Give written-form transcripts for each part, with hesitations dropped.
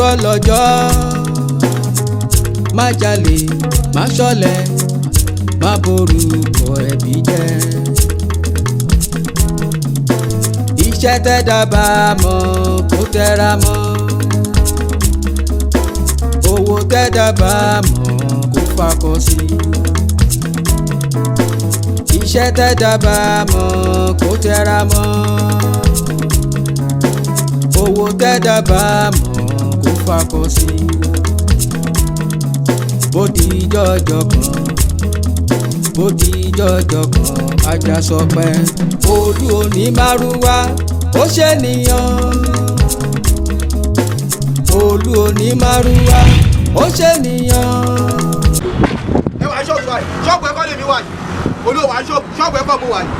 Kọ́ lọ́jọ́, má jalè, má ṣọ̀lẹ, má borúkọ ẹbí jẹ́. Iṣẹ́ tẹ́dá bá mọ̀, kó tẹra mọ́. Owó tẹ́dá bá mọ̀, kó fakọ sí. Iṣẹ́ tẹ́dá bá mọ̀, kó tẹra mọ́. Owó tẹ́dá bá mọ̀, kó fakọ sí. Bó di jọjọ kan, bó di jọjọ kan, ajá sọ pé olú òní márúwá ó ṣènìyàn. Olú òní márúwá ó ṣènìyàn. Ẹ wà ṣọ́ọ̀bù báyìí, ṣọ́ọ̀bù ẹ̀kọ́ lèmi wà yìí. Olú wà ṣọ́ọ̀bù, ṣọ́ọ̀bù ẹ̀kọ́ mo wà yìí.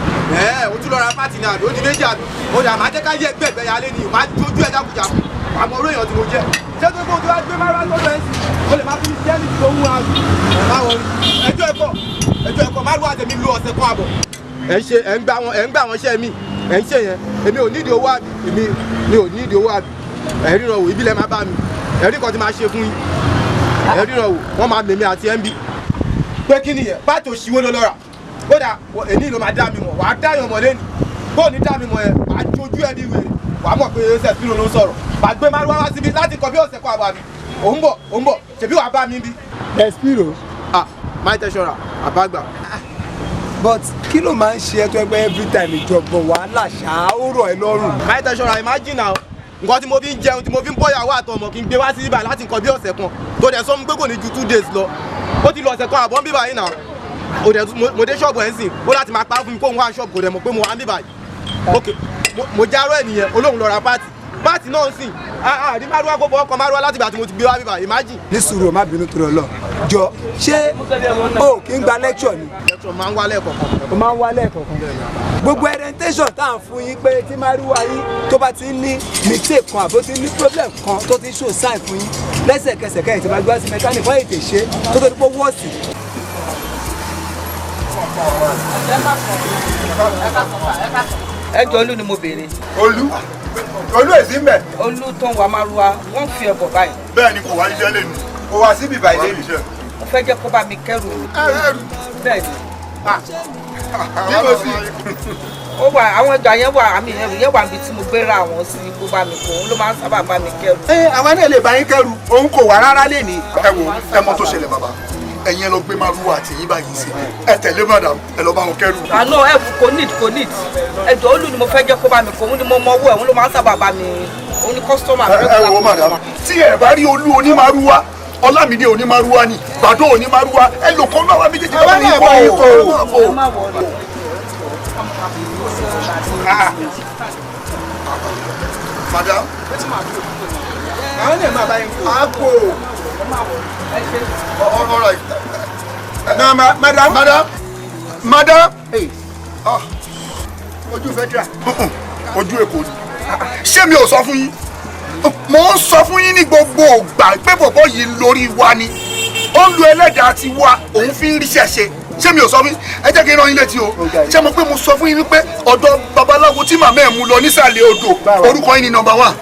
Ẹ̀ o tún lọ ra part ní àbí ó di méjì àbí ó dà máa jẹ́ ká yẹ ẹgbẹ́ ẹgbẹ́ ya lé ní ìwà jójú ẹ̀ jákujàku. Àmọ́ orí èèyàn tí mo jẹ́, ṣé tó kó tó wá gbé márùn tó lọ ẹ̀ sí o lè máa fi jẹ́ ní ti ohun àbí ẹ̀ máa wọrí. Ẹjọ́ ẹ̀kọ́, ẹjọ́ ẹ̀kọ́, márùn àtẹ̀mí lu ọ̀sẹ̀ kan àbọ̀. Ẹ̀ ń ṣe, ẹ̀ ń gbà wọn, ẹ̀ ń gbà wọn ṣẹ́ mi, ẹ̀ ń ṣe yẹn. Èmi ò nídìí owó àbí, èmi mi ò nídìí owó àbí. Ẹ̀ ríran wò, ibi lẹ máa bá mi. Ẹ̀ rí kan tí máa ṣe fún yín. Ẹ̀ ríran wò, wọ́n máa mèmí àti ẹ̀ ń bí pé kí nìyẹn? Part òṣìwò ló lọ́ra kódà èní ló máa dá mi mọ̀, wàá dáyàn mọ̀ lẹ́nu. Bó ní dá mi mọ̀ yẹn, wàá jójú ẹ bí wèrè, wàá mọ̀ pé Sẹ̀sìrò ló ń sọ̀rọ̀. Wàá gbé márùwá wá síbi láti kọ bí ọ̀sẹ̀ kan àbọ̀ àbí. Òun bọ̀, òun bọ̀, ṣèbí wàá bá mi bí. Sẹ̀sìrò. Ah, máa tẹ ṣọ́ra àbágbà. But kí ló máa ń ṣe ẹ́ tó ẹgbẹ́ every time ìjọ̀gbọ̀n, wàhálà ṣáá, ó rọ̀ ẹ́ lọ́rùn? Máa tẹ ṣọ́ra, imagine now, nǹkan tí mo fi ń jẹun, tí mo fi ń bọ́yàwó àtọmọ, kí n gbé wá sí ibà láti nǹkan bí ọ̀sẹ̀ kan, tó dẹ̀ sọ mi pé kò ní ju 2 days lọ. Ó ti lọ ọ̀sẹ̀ kan àbọ̀ ń bíbà yìí náà. Ó dẹ̀ mo dé ṣọ́ọ̀bù ẹ̀ ń sìn, ó láti máa pa fún mi kó ń wá ṣọ́ọ̀bù, kò dẹ̀ mọ̀ pé mo wà ń bíbà yìí. Ok, mo járó ẹ̀ nìyẹn, olóhùn lọ ra part. Part náà ń sìn àrí márúwá kó fọwọ́ kan márúwá láti ìgbà tí mo ti gbé wá bíbà, imagine. Ní sùúrù, má bínú torí Ọlọ́run, jọ, ṣé o kì í gba lecture ni? Lecture máa ń wá lẹ́ẹ̀kọ̀ọ̀kan. O máa ń wá lẹ́ẹ̀kọ̀ọ̀kan. Gbogbo orientation tá à ń fún yín pé tí márúwá yín tó bá ti ní mistake kan àbó ti ní problem kan tó ti show sign fún yín, lẹ́sẹ̀kẹsẹ̀ kẹ́yìn tí máa gbé wá sí mechanic, wọ́n ètè ṣe tó tó dípò wọ́ọ̀sì. Ẹ jọ, Olú ni mo béèrè. Olú, Olú èsì ń bẹ. Olú tó ń wa márúwá, wọ́n fi ẹbọ báyìí. Bẹ́ẹ̀ ni, kò wá iṣẹ́ lè ní. Kò wá síbi ìbàdí lè ní. Mo fẹ́ jẹ́ kó bá mi kẹ́rù. Ẹrù? Bẹ́ẹ̀ ni. Bí kò sí. Ó wà, àwọn ọjà yẹn wà, àmì ẹrù yẹn wà níbi tí mo gbé ra àwọn sí, kó bá mi kó. Òun ló máa ń sábà bá mi kẹ́rù. Ẹ àwa náà lè bá yín kẹ́rù, òun kò wá rárá lè ní. Ẹ wo, ẹ mọ tó ṣẹlẹ̀, bàbá, ẹ̀yin ẹ lọ gbé márùwá àti yín báyìí sí, ẹ tẹ̀lé madam, ẹ lọ bá wọn kẹ́rù. Àná ẹ kò need, kò need. Ẹ jọ, Olú ni mo fẹ́ jẹ́ kó bá mi kó. Òun ni mo mọ owó ẹ̀, òun ló máa ń sábà bá mi, òun ni customer. Ẹ wo madam, tí ẹ bá rí Olú onímàrúwá, Ọlámídé onímàrúwá ni, Bàdó onímàrúwá, ẹ lò kọ́ náà wá méjèèjì. Àwa náà bá yín kó. Ẹ má worry. Madam. Àwọn náà máa bá yín kó. A kò. All right. Na madam. Madam, madam. Ah. Ojú federal. Ojú Èkó ni. Ṣé mi ò sọ fún yín? Mo ń sọ fún yín ní gbogbo ògbà pé bọ̀bọ̀ yìí lórí wa ni ó ń lo ẹlẹ́dàá ti wa, òun fi ń ríṣẹ́ ṣe. Ṣé mi ò sọ fún yín? Ẹ jẹ́ kí n rán yín létí o. Ṣé mo pé mo sọ fún yín wípé ọ̀dọ̀ babaláwo tí màmá ẹ̀ mú lọ nísàlẹ̀ odò, orúkọ yín ni number one.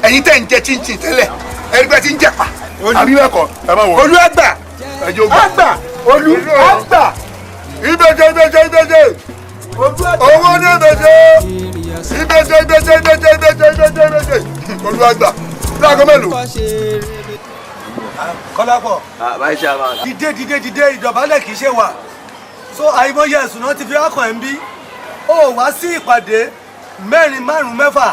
Ẹ̀yin tẹ̀ ń jẹ chinchin tẹ́lẹ̀, ẹ̀rí pé ti ń jẹ̀pà, àbí bẹ́ẹ̀ kọ́? Ẹ má wọ̀. Olú àgbà. Ẹ jẹ́ ó gbà. Àgbà, Olú àgbà. Ìbẹ̀jẹ̀, ìbẹ̀jẹ̀, ìbẹ̀jẹ̀, owó ní ìbẹ̀jẹ̀, ìbẹ̀jẹ̀, ìbẹ̀jẹ̀, ìbẹ̀jẹ̀, ìbẹ̀jẹ̀, ìbẹ̀jẹ̀, ìbẹ̀jẹ̀, olúwàgbà láago mélòó? Kọ́lápọ̀. Báyìí ṣe àwọn. Dìde, dìde, dìde, ìdọ̀bálẹ̀ kì í ṣe wà so. Àìmọye ẹ̀sùn náà ti fi ọkàn ẹ̀ ń bí ó wá sí ìpàdé mẹ́rin, márùn-ún, mẹ́fà.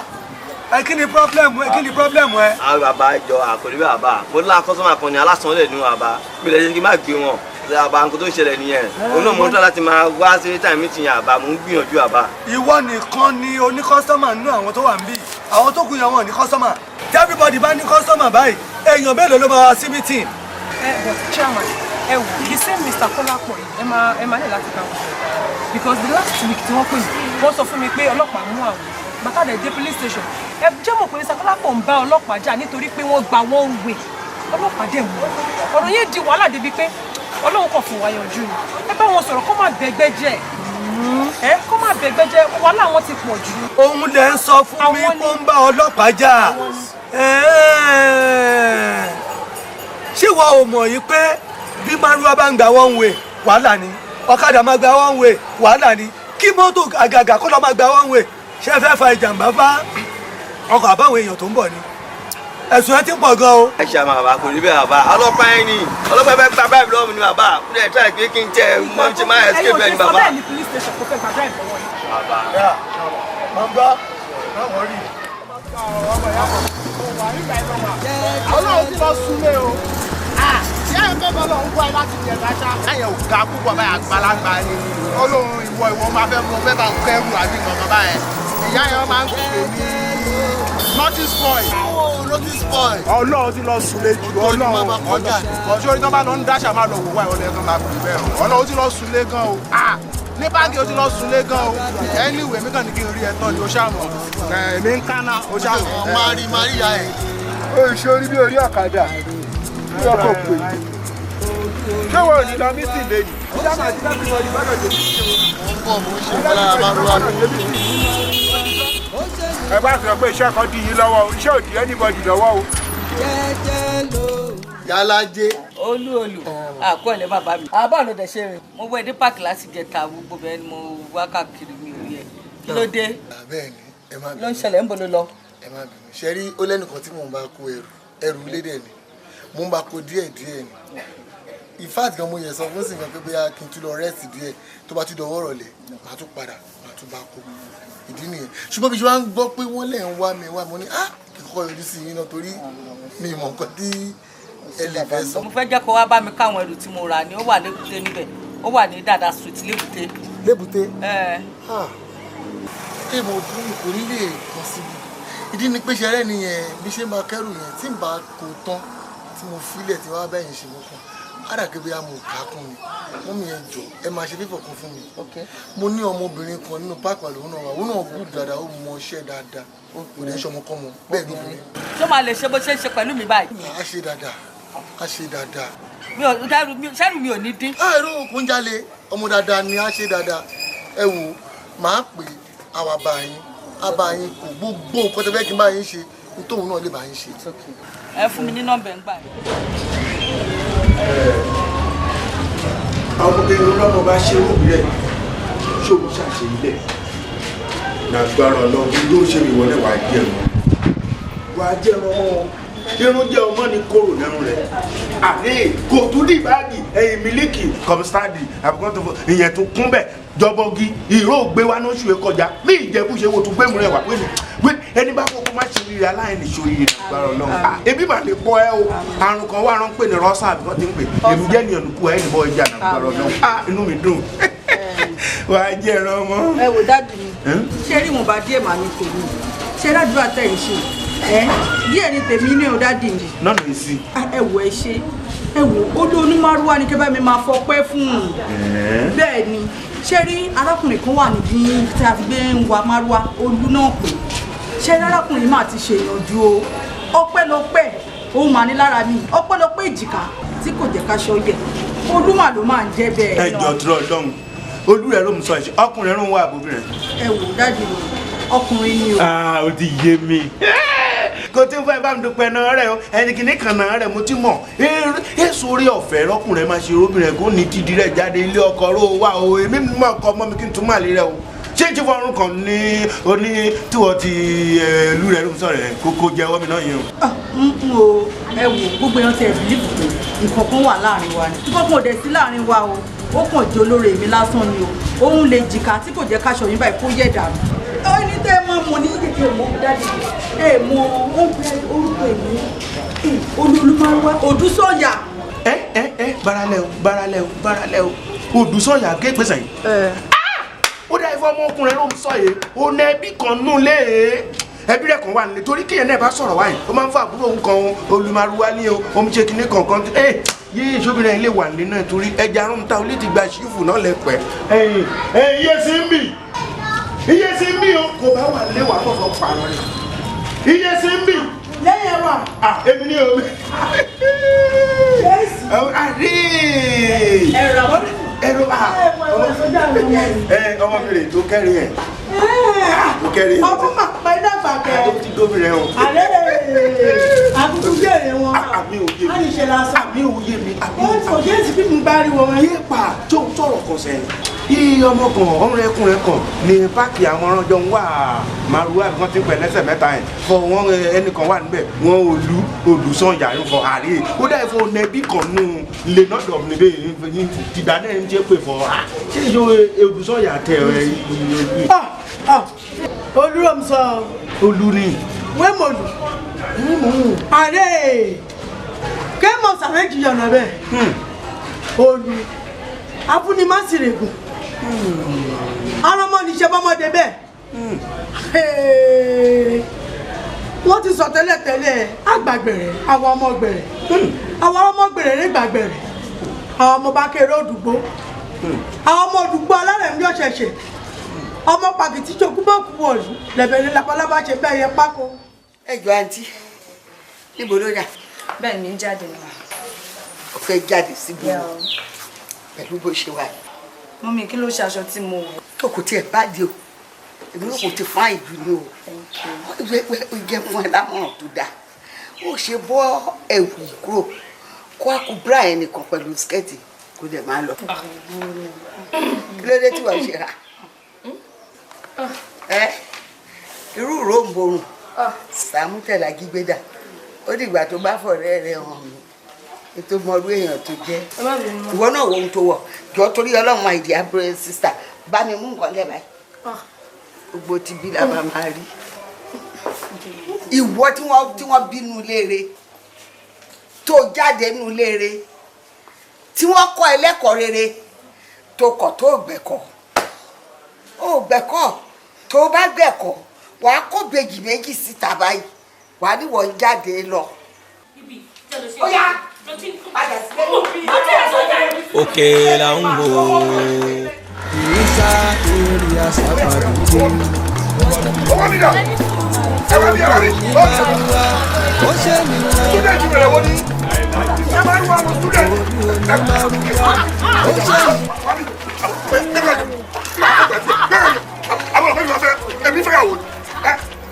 Ẹ kí ni problem ẹ? Kí ni problem ẹ? Àwọn bàbá ìjọ àkòrí, bàbá, mo lá customer kan ní alásán lè nu bàbá mi lè ṣe kí n má gbé wọn. Bàbá, nǹkan tó ń ṣẹlẹ̀ nìyẹn. Òun náà mo ń tọ́ láti máa wá sí time meeting yẹn, àbá, mo ń gbìyànjú, àbá. Ìwọ nìkan ni oní customer nínú àwọn tó wà ń bí. Àwọn tó kù yẹn, wọn ò ní customer. Tí everybody bá ní customer báyìí, èèyàn mélòó ló máa wá sí meeting? Ẹ but chairman, ẹ wò, the same Mr. Kọ́lápọ̀ yìí, ẹ máa ní láti bá wọn sọ̀rọ̀, because the last week tí wọ́n pè mí, wọ́n sọ fún mi pé ọlọ́pàá mú àwọn bàtà dẹ̀ dé police station. Ẹ jẹ́ mọ̀ pé Mr. Kọ́lápọ̀ ń bá ọlọ́pàá jà nítorí pé wọ́n gba one way, ọlọ́pàá dẹ̀ mú. Ọ̀rọ̀ yẹn di wàhálà débi pé Ọlọ́run kàn fún wa yanjú ni. Ẹ bá wọn sọ̀rọ̀, kó má bẹ̀gbẹ́ jẹ́, ẹ kó má bẹ̀gbẹ́ jẹ́, wàhálà wọn ti pọ̀ jù. Òun lẹ ń sọ fún mi kó ń bá ọlọ́pàá jà? Ṣé ìwọ ò mọ̀ yìí pé bí márúwá bá ń gba one way, wàhálà ni? Ọ̀kadà máa gba one way, wàhálà ni. Kí mọ́tò àgàgà kó lọ máa gba one way, ṣé ẹ fẹ́ fa ìjàmbá bá ọkọ̀ àbáwọn èèyàn tó ń bọ̀ ni? Ẹ̀sùn ẹ ti ń pọ̀ gan o. Ẹ ṣe àmà bàbá, kò rí bẹ́ẹ̀ bàbá. Ọlọ́pàá yẹn ni, ọlọ́pàá fẹ́ gba báyìí lọ́wọ́ mi ni bàbá. Ó dẹ̀ try pé kí n tẹ mọ́ ṣe máa escape bẹ́ẹ̀ ni bàbá. Ẹ̀yin ò ṣe sọ bẹ́ẹ̀ ní police station kó fẹ́ gba bribe lọ́wọ́ yìí. Bàbá. Mọ̀ ń gbọ́, má worry. Ọlọ́run ti lọ súnlé o. Ṣé ẹ fẹ́ bọ́ lọ́hún wáyé láti jẹ dáṣá? Láyẹ̀ ò ga púpọ̀ báyìí, àgbàlagbà ni. Ọlọ́run ìwọ máa fẹ́ mọ fẹ́ bá ń kẹ́rù àbí nǹkan báyẹn. Ìyá yẹn máa ń pè ní notice boy. Notice boy. Ọlọ́run ti lọ súnlé jù. Ọlọ́run ọjọ́ orí tó bá lọ ń dáṣà máa lọ wò wáyé ọlọ́run máa pè bẹ́ẹ̀ o. Ọlọ́run ti lọ súnlé gan o. Ní báńkì ó ti lọ súnlé gan o. Anyway, mi kàn ní kí n rí ẹ tán ni o ṣàmọ̀. Èmi ń kánná o ṣàmọ̀. Máa rí máa rí ìyá ẹ̀. Ó ṣe orí bí orí ọ̀kadà bí ọkọ̀ pè é. Ṣé wọn ò ní lọ mí sí lẹ́yìn? Ṣé àti láti wọ ìbádọ̀ jẹ́? Mo ń bọ̀, mo ń ṣe fọlá márúwá mi. Ẹ bá sọ pé iṣẹ́ kan dí yín lọ́wọ́ o, iṣẹ́ ò dí anybody lọ́wọ́ o. Yálàjẹ. Olú olù àkọọ́lẹ̀ bàbá mi. Àbá ló dẹ̀ ṣe rìn. Mo wọ ẹdí páàkì láti jẹta, gbogbo bẹ́ẹ̀ ni mo wá káàkiri, mi ò yẹ. Kí ló dé? Bẹ́ẹ̀ ni, ẹ má bínú. Ló ń ṣẹlẹ̀, ń bọ̀ ló lọ. Ẹ má bínú. Ṣe rí, ó lẹ́nìkan tí mò ń bá kó ẹrù, ẹrù lédè ni. Mò ń bá kó díẹ̀ díẹ̀ ni. In fact gan, mo yẹ sọ fún sìnkàn pé bóyá kí n tún lọ rest díẹ̀, tó bá tún dọwọ́ rọ̀lẹ́, màá tún padà, màá tún bá kó. Ìdí nìyẹn. Ṣùgbọ́n bí ṣe wá ń gbọ́ pé wọ́n lẹ̀ ń wá mi wá, mo ní kí n kọ́kọ́ yọjú sí yín náà torí mi mọ̀ nǹkan tí ẹ lè fẹ́ sọ. Mo fẹ́ jẹ́ kó wá bá mi káwọn ẹrù tí mo rà ni. Ó wà lébùté níbẹ̀, ó wà ní Dada Street, lébùté. Lébùté? Ẹ. Ẹ mọ̀ fún mi kò ní lè kàn síbi. Ìdí ni pé ṣẹrẹ́ nìyẹn, bí ṣe máa kẹ́rù yẹn tí n bá kó tán tí mo filẹ̀ tí wọ́n á bẹ̀yìn ṣe mú kan. Ádàkẹ́ bí a mọ̀ kákún ni wọ́n mi yẹn jọ, ẹ máa ṣe fífọ̀ kan fún mi. Mo ní ọmọbìnrin kan nínú páàkì àlòun náà wà, òun náà gùn dáadáa, ó mọ iṣẹ́ dáadáa, kò ní ṣọmọkọ́mọ bẹ́ẹ̀ ló bìnrin. Ṣé máa lè ṣe bó ṣe ń ṣe pẹ̀lú mi báyìí? A ṣe dáadáa, a ṣe dáadáa. Mi ò dẹ́rù mi, ṣẹ́rù mi ò ní dín. Àìrò òkun jalè, ọmọ dáadáa ni, a ṣe dáadáa. Ẹ wò, màá pè àwa bá yín, a bá yín kò gbogbo nǹkan tó fẹ́ kí n bá yín ṣe, ní tóun náà lè bá yín ṣe. Ẹ fún mi ní nọ́mbà ẹ̀ ń gbà yín. Àwọn ọmọdé lọ́mọ bá ṣe òbí rẹ̀ ṣòwò ṣàṣe ilẹ̀ lágbára Ọlọ́run yóò ṣe ìwọlé wàá jẹun, wàá jẹun ọmọ irun jẹ ọmọ ní kóró lẹ́nu rẹ̀ àní kò tún dì báàgì ẹ̀yìn mílíkì kọmísítàdì àbíkọ́ tó fọ ìyẹn tó kún bẹ́ẹ̀ jọbọgi ìró gbé wa lóṣù yẹn kọjá mí ìjẹ́bú ṣe wo tún gbé mu rẹ̀ wá pé ní ẹni bá kókó má ṣe rírì aláìní ṣoríire lágbára Ọlọ́run. Ebi mà lè pọ̀ ẹ́ o, àrùn kan wà rán pé ní rọ́ṣà àbíkọ́ ti ń pè èmi jẹ́ ènìyàn lùkú ẹ̀ níbọ̀ ìjà lágbára Ọlọ́run. Inú mi dùn, wàá jẹ́ ẹran ọmọ. Ẹ wò dáàdì mi, ṣé rí wọn bá díẹ̀ màá ní tèmi, ṣé ládùúrà tẹ̀ ń ṣe ẹ díẹ̀ ní tèmi ní o dáàdì mi. Nọ́ọ̀nù èsì. Ẹ wò, ẹ ṣe, ẹ wò ó lé onímọ̀rúwá ni kí bá mi máa fọpẹ́ fún un. Bẹ́ẹ̀ ni, ṣé rí arákùnrin kan wà níbi tí a fi gbé ń wa márúwá, Olú náà pè. Ṣé rí arákùnrin máa ti ṣe ìyànjú o, ọpẹ́lọpẹ́ òun mà ní lára mi, ọpẹ́lọpẹ́ èjìká tí kò jẹ́ ká ṣọ yẹ, Olú mà ló máa ń jẹ́ bẹ́ẹ̀. Ẹ jọ dúró lọ́hùn, Olú rẹ ló ń sọ ẹ̀ṣẹ̀ ọkùnrin rẹ ń wá àbúrò rẹ. Ẹ wò dáàdì mi, ọkùnrin ni o. Ó ti yé mi, kò tí ń fẹ́ bá mi dúpẹ́ náà rẹ o, ẹni kìíní kan náà rẹ mo ti mọ̀ èso orí ọ̀fẹ́ lọ́kùnrin máa ṣe obìnrin kò ní tìdí rẹ̀ jáde ilé ọkọ ró wà o. Èmi mọ̀ ọkọ ọmọ mi kí n tún máa lè rẹ o. Ṣé n ti fọrùn kan ní oní tí wọ́n ti ìlú rẹ̀ ló ń sọ̀rọ̀ ẹ̀ kókó jẹ́wọ́ mi náà yẹn o. N o, ẹ wò, gbogbo èèyàn ti ẹ̀ bìlífù pé nǹkan kan wà láàrin wa ni, nǹkan kan ò dẹ̀ sí láàrin wa o, ó kàn jẹ́ olóore mi lásán ni o, òun lè jìkà tí kò jẹ́ káṣọ yín báyìí kó yẹ̀ dànù. Ẹni tẹ́ ẹ máa mọ̀ ní kékeré mọ́ dáàdì ẹ mọ orúkọ èmi Olúmárúwá Odúsọ̀yà. Ẹ ẹ ẹ baralẹ o, baralẹ o, baralẹ o, Odúsọ̀yà ké pèsè yìí. Ó dá ifọ̀ ọmọkùnrin ló ń sọ yìí, ó ní ẹbí kan nù lé ẹbí rẹ̀ kan wà nílé torí kéèyàn náà bá sọ̀rọ̀ wáyé ó máa ń fa àbúrò òun kan Olúmárúwá ní o, ó ń ṣe kinní kankan ẹ yéé ìṣòbìnrin ilé wà nílé náà torí ẹja arúgbó ta olè ti gba ṣífù náà lẹ́pẹ́. Ẹ̀yìn ẹ̀yìn iye sí ń bì, iye sí ń bì o, kò bá wà lé wà fọ̀fọ̀ pààrọ̀ rẹ̀ iye sí ń bì. Lẹ́yìn ẹwà. Èmi ni o. Àrí. Ẹ̀rọ. Ẹ̀rọ ọmọbìnrin tó kẹ́rin ẹ̀. Tó kẹ́rin ẹ̀. Ọdún máa pẹ́ dàgbà kẹ́. Tó ti dóbìnrin o. Àlẹ́ rẹ̀. Àkókò jèrè wọn. Àmì òye mi. A ní ṣe lásán. Àmì òye mi. Ó ti òye sí bí mo bá rí wọn. Yé pa tó ń sọ̀rọ̀ kan sẹ́yìn. Yí ọmọ kan ọ̀rẹ́kùnrin kan ní páàkì àwọn ọ̀rọ̀jọ ń wà màrúwà bí wọ́n ti ń pẹ̀ lẹ́sẹ̀ mẹ́ta yẹn. Fọ wọn ẹnìkan wà níbẹ̀ wọ́n olú olùsànyà ń fọ àárẹ̀. Ó dà fọ nẹbí kan nù lè nọ́dọ̀ níbẹ̀ tìgbà náà ń jẹ́ pé fọ ṣé ìṣó olùsànyà tẹ ẹ. Olúròmùsọ. Olú ni. Wémòlù. Ààrẹ kémọ̀ sàméjì yọ̀nà bẹ́ẹ̀. Olú afúnimásìrègùn. Arọmọ níṣẹ́ bọ́mọdé bẹ́ẹ̀. Wọ́n ti sọ tẹ́lẹ̀tẹ́lẹ̀ àgbàgbẹ̀rẹ̀ àwọn ọmọ gbẹ̀rẹ̀. Àwọn ọmọ gbẹ̀rẹ̀ rẹ̀ gbàgbẹ̀rẹ̀. Àwọn ọmọ bá kéré òdùgbò. Àwọn ọmọ òdùgbò alárẹ̀mí ọ̀ṣẹ̀ṣẹ̀. Ọmọ pàkìtì jogúnbọ̀kú wọ̀lú lẹ̀bẹ̀ ní labalábá ṣe bẹ́ẹ̀ yẹ pákó. Ẹ jọ àǹtí, níbo ló dà? Bẹ́ẹ̀ ni, ń jáde ni. Ó fẹ́ jáde síbi pẹ̀lú bó ṣe wà. Mọ́mí, kí ló ṣe aṣọ tí mo wọ̀? Tó kò tiẹ̀ bá di o, èmi náà kò ti fún àìjù ni o. Ó jẹ́ fún ẹ lámọ̀ràn tó dáa. Ó ṣe bọ́ ẹ̀wù kúrò kó a kú bra ẹ̀ nìkan pẹ̀lú skẹ́ẹ̀tì kó dẹ̀ máa lọ. Kí ló dé tí wọ́n ṣe rà? Ẹ irú ròǹbòrùn Sàmútẹ̀lá gbígbéda ó dìgbà tó bá fọ̀rẹ́ rẹ hàn mí ètò mọ̀rú èèyàn tó jẹ́ ìwọ náà wo ohun tó wọ̀ jọ torí Ọlọ́run my dear brother sister bá mi mú nǹkan lẹ̀ báyìí gbogbo ti bí la máa rí ìwọ tí wọ́n bínú léere tó jáde nú léere tí wọ́n kọ́ ẹlẹ́kọ̀ọ́ rere tó kọ̀ tó gbẹ̀kọ́ ó gbẹ̀kọ́ tó bá gbẹ̀kọ́ wàá kó bèjì méjì síta báyìí wàá ní wọ́n jáde lọ. Ó yá padà sílẹ̀. Òkè là ń wò. Ìrísà orí àṣàpàdé. Owó mi dà, ẹ wá mi, ẹ wá mi. Ó ṣe mí lọ. Student rẹ̀ wọ́n ní. Ṣé máa ń wá àwọn student? Ó ṣe mí. Àwọn ọ̀fẹ́ mi ọ̀fẹ́, èmi fẹ́ yàwó ni.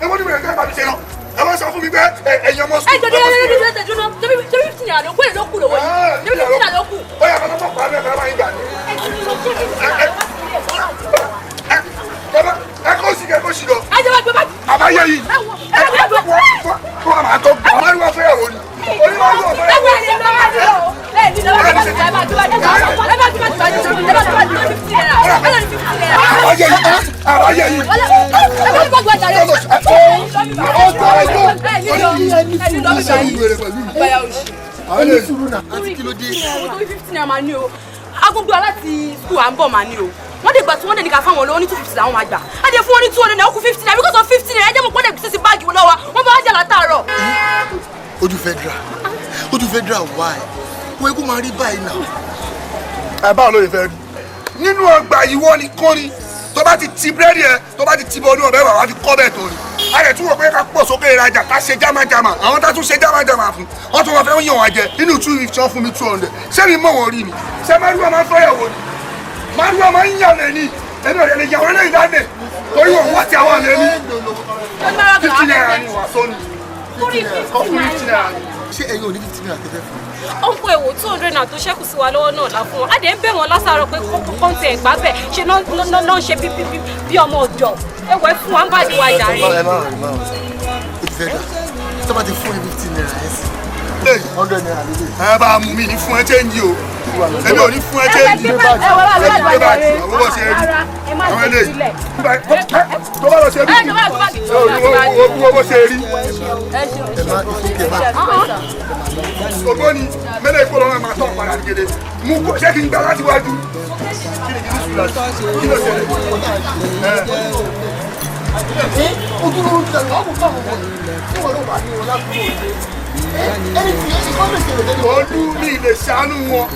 Ẹ wọ́n ní bẹ̀rẹ̀ kẹ́ bá mi ṣe lọ. Ẹ wọ́n sọ fún mi pé ẹ̀yin ọmọ Ẹ jọ dé dé dé dé dúró, ṣebí 15 naira ló kù, èló kù lówó yìí? Ṣebí 15 naira ló kù? Ó yà kọ́kọ́ pọ̀ àmì ẹ̀ka máa ń gbà ní. Ẹ kó sì kẹ́ kó sì lọ. Ẹ jẹ́ wá gbé báàgì. Àbáyé yìí. Ẹ wá gbé báàgì. Kó a máa tó gbà. Márùn-ún ọ̀fẹ́ yàwó ni. Onímọ̀ ọ̀fẹ́ Ẹ wọ ẹni lọ́wọ́ ẹ ẹ ní lọ́wọ́ ẹ bá gbé báàgì ẹ bá gbé báàgì ẹ bá gbé báàgì 15 naira ẹ lọ ní 15 naira. Àbáyé yìí. Àbáyé yìí. Ẹ bá gbé báàgì ẹ agbóngbó aláti school à ń bọ̀ máa ní o wọ́n dé gbà tí wọ́n dé ní ká fáwọn olówó ní 250 làwọn máa gbà á dé fún wọn ní 200 náà ó kú 50 naira because of 50 naira ẹ jẹ́ mọ̀ pọ́n dẹ̀ gbèsè sí báàgì wọn lọ́wọ́ wọ́n bá wá jà látàárọ̀. Ojú federal why wọ́n kó máa rí báyìí náà. Ẹ báwo ló lè fẹ́ rí nínú ọgbà ìwọ nìkan ni tó bá ti ti búrẹ́dì ẹ tó bá ti ti bọ́ ọdún ọ̀bẹ wà wá fi kọ́ bẹ́ẹ̀ tó ni a lè tún wọ̀ pé ká pọ̀ sókè ìrajà ká ṣe jámájámá àwọn tá tún ṣe jámájámá fún wọ́n tún wọ́n fẹ́ yàn wá jẹ nínú 250 wọ́n fún mi 200 ṣé mi mọ̀ wọ́n rí ni ṣé márùwá máa ń fẹ́yàwó ni márùwá máa ń yàn lẹ́ni ẹni ọ̀rẹ́ lè yàwó lẹ́yìn dáná torí wọn wá ti àwọn àlẹ́ ní 50 naira ni wà sóni kọ́ fún 50 naira ni. Ṣé ẹ̀yin ò ní 50 naira tẹ́fẹ́ fún mi? Ó ń pè wò 200 naira tó ṣẹ́kù sí wa lọ́wọ́ náà la fún wọn. A dẹ̀ ń bẹ̀ wọ́n lásàárọ̀ pé kọ́ńtì ẹ̀gbá bẹ̀ ṣe náà ń ṣe bí ọmọ ọ̀dọ̀. Ẹ wẹ̀ fún wa ń bàjẹ́ wa jàre. Ẹ má rìn má rìn ojú federal tó bá ti fún ẹ 50 naira ẹ sí 100 naira lóde. Ẹ bá mú mi ní fún ẹ chẹ́ǹjì o èmi ò ní fún ẹ chẹ́ǹjì ẹ gbé báàgì àwọn bó ṣe rí àwọn eléyìí tó bá lọ ṣe bí owó bó ṣe rí. Ògbóni mẹ́lẹ̀ ìkó lọ́wọ́ máa tọ́ padà gèdè mú kó ṣé kí n gbà láti wájú kí ni kí ní sùúrù láti kí ló ṣẹlẹ̀. Ojú ló ń tẹ̀lé ọkùnrin fáwọn ọmọ tí wọn ló bá ní wọn lákòókò ẹni tí ẹni kọ́ lè ṣẹlẹ̀ lẹ́nu. Olú mi lè ṣàánú wọn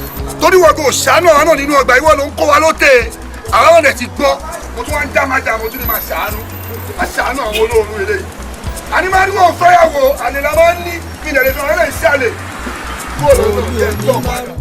torí wọn kò ṣàánú àwọn náà nínú ọgbà ìwọ ló ń kó wa lóde àwọn náà ti gbọ́ mo tún wá ń dá máa jà mo tún ní máa ṣàánú máa ṣàánú àwọn olóorun eléyìí. Àní máa ní wọn fẹ́yàwó àlè la máa ń ní ilẹ̀ lè fi ọ̀rẹ́ lè ṣàlè kó lóòótọ́ jẹ́ tọ́ padà.